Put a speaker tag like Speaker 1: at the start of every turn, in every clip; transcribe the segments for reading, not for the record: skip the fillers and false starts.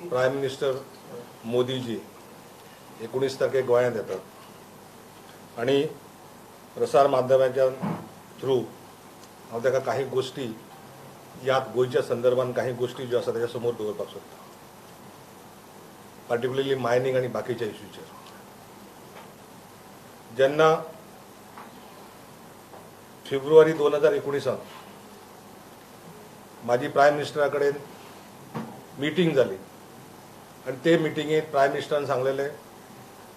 Speaker 1: Prime minister मोदीजी 19 तारखेक गोंयांत येतात आनी प्रसार माध्यमाच्या थ्रू हांव ताका काही गोश्टी ह्या गोंयच्या संदर्भात काही गोश्टी ज्यो आसा ताच्या समोर दवरपाक सोदता, पार्टिक्युलरली मायनींग आनी बाकीच्या इश्यूचेर. जेन्ना फेब्रुवारी 2019 म्हाजी प्रायम मिनिस्टरा कडेन मिटींग जाली आनी ते मिटिंगेंत प्रायम मिनिस्टरान सांगलेलें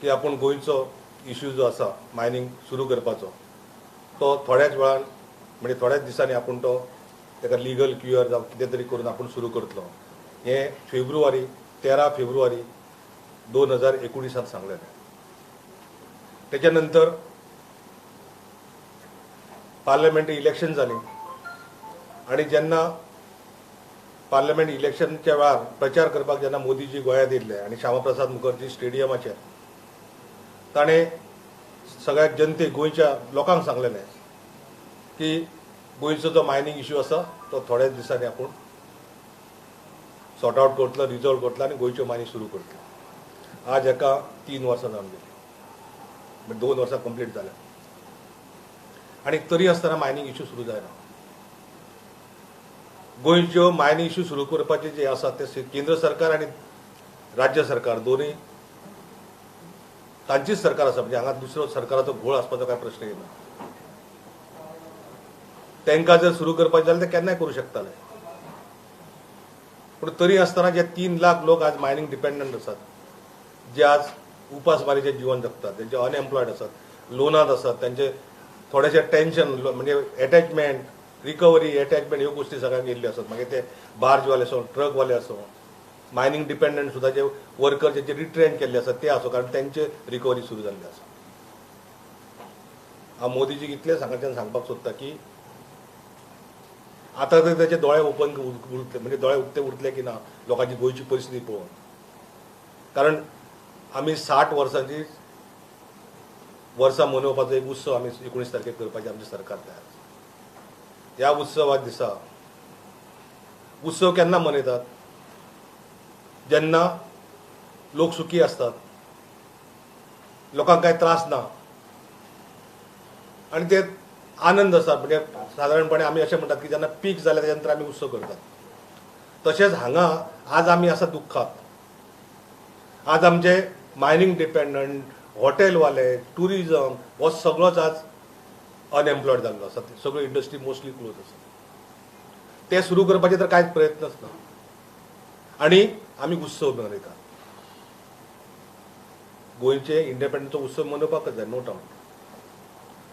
Speaker 1: की आपूण गोंयचो इश्यू जो आसा मायनींग सुरू करपाचो तो थोड्याच वेळान, म्हणजे थोड्याच दिसांनी आपूण तो ताका लिगल क्युअर जावं कितें तरी करून आपूण सुरू करतलो, हें 13 फेब्रुवारी 2019 सांगलेलें. तेच्या नंतर पार्लमेंट इलेक्शन जालीं आनी जेन्ना पार्लमेंट इलेक्शनच्या वेळार प्रचार करपाक जेन्ना मोदीजी गोंयांत येयल्ले आनी श्यामाप्रसाद मुखर्जी स्टेडियमाचेर ताणें सगळ्या जनतेक, गोंयच्या लोकांक सांगलेलें की गोंयचो जो मायनींग इश्यू आसा तो थोड्याच दिसांनी आपूण सॉर्ट आवट करतलो, रिजॉल्व करतलो आनी गोंयच्यो मायनी सुरू करतलो. आज हाका 3 वर्सां जावन गेली, म्हणजे 2 वर्सां कंप्लीट जाल्या आनी तरी आसतना मायनींग इश्यू सुरू जायना. गोंयच्यो मायनींग इश्यू सुरू करपाचे जे आसा ते केंद्र सरकार आनी राज्य सरकार दोनूय तांचीच सरकार आसा, म्हणजे हांगा दुसरो सरकाराचो घोळ आसपाचो काय प्रश्न येना. तांकां जर सुरू करपाचें जाल्यार ते केन्नाय करूं शकताले, पूण तरी आसतना जे 3 लाख लोक आज मायनींग डिपेंडंट आसात, जे आज उपासमारीचें जीवन जगतात, तेंचे अनएम्प्लॉयड आसात, लोनांत आसात, तांचे थोडेशें टेंशन म्हणजे एटॅचमेंट, रिकवरी, एटॅचमेंट ह्यो गोश्टी सगळ्यांक येयल्ल्यो आसात. मागीर ते बार्जवाले आसूं, ट्रकवाले आसूं, मायनींग डिपेंडंट सुद्दां जे वर्कर जेचे रिट्रेन केल्ले आसात ते आसूं, कारण तेंचे रिकवरी सुरू जाल्ली आसा. हांव मोदीजीक इतलें सांगाच्यान सांगपाक सोदता की आतां तर तेचे दोळे ओपन उरतले, म्हणजे दोळे उक्ते उरतले की ना लोकांची गोंयची परिस्थिती पळोवन, कारण आमी 60 वर्सांची वर्सां मनोवपाचो एक उत्सव आमी 19 तारखेक करपाचें आमचें सरकार तयार आसा. ह्या उत्सवा दिसा उत्सव केन्ना मनयतात? जेन्ना लोक सुखी आसतात, लोकांक कांय त्रास ना आनी ते आनंद आसा. म्हणजे सादारणपणे आमी अशें म्हणटात की जेन्ना पीक जालें तेच्या नंतर आमी उत्सव करतात. तशेंच हांगा आज आमी आसा दुख्खात. आज आमचे मायनींग डिपेंडंट, हॉटेलवाले, ट्युरिजम हो सगळोच आज अनएम्प्लॉयड जाल्लो आसा. सगळ्यो इंडस्ट्री मोस्टली क्लोज आसा. ते सुरू करपाचे तर कांयच प्रयत्नच ना आनी आमी उत्सव मनयतात. गोंयचे इंडिपेंडन्सचो उत्सव मनोवपाकच जाय, नो डावट,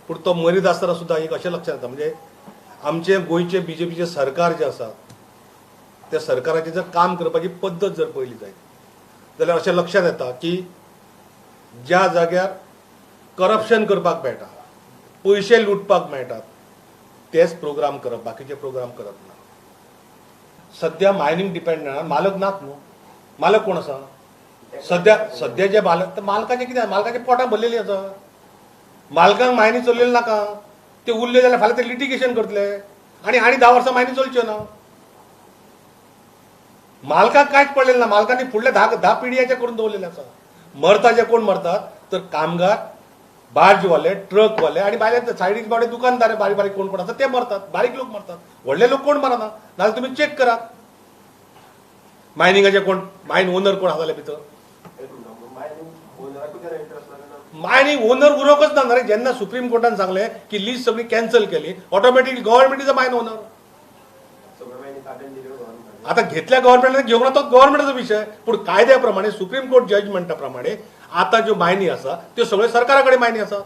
Speaker 1: पूण तो मनयत आसतना सुद्दां एक अशें लक्षांत येता, म्हणजे आमचे गोंयचे बीजेपीचें सरकार जें आसा त्या सरकाराचें जर काम करपाची पद्दत जर पळयली जायत जाल्यार अशें लक्षांत येता की ज्या जाग्यार करप्शन करपाक मेळटा, पयशे लुटपाक मेळटात, तेच प्रोग्राम करप, बाकीचे प्रोग्राम करप ना. सद्या मायनींग डिपेंडंट मालक नात न्हू, मालक कोण आसा सद्या? सद्या जे मालक, मालकाचे कितें, मालकाचे पोटां भरलेलीं आसा. मालकांक मायनी चल्लेले नाका, ते उरले जाल्यार फाल्यां ते लिटिगेशन करतले आनी आनी 10 वर्सां मायनी चलच्यो ना. मालकांक कांयच पडलेलें ना, मालकांनी फुडल्या 10 पिढयांचे करून दवरलेले आसा. मरता जे कोण मरतात तर कामगार, बार्जवाले, ट्रकवाले आनी भायले सायडीक बावडे दुकानदार बारीक बारीक कोण कोण आसा ते मरतात. बारीक लोक मरतात, व्हडले लोक कोण मरना. नाजाल्यार तुमी चॅक करात मायनिंगाचे कोण मायन ओनर कोण आसा जाल्यार भितर. मायनींग ओनर उरोकच ना रे. जेन्ना सुप्रीम कोर्टान सांगलें की लीज सगळी कॅन्सल केली, automatically government is a mine owner. आता घेतल्या गव्हर्नमेंटान घेवंक ना तो गव्हर्नमेंटाचो विशय, पूण कायद्या प्रमाणे सुप्रीम कोर्ट जजमेंटा प्रमाणे आतां ज्यो मायनी आसा त्यो सगळ्यो सरकारा कडेन मायनी आसा.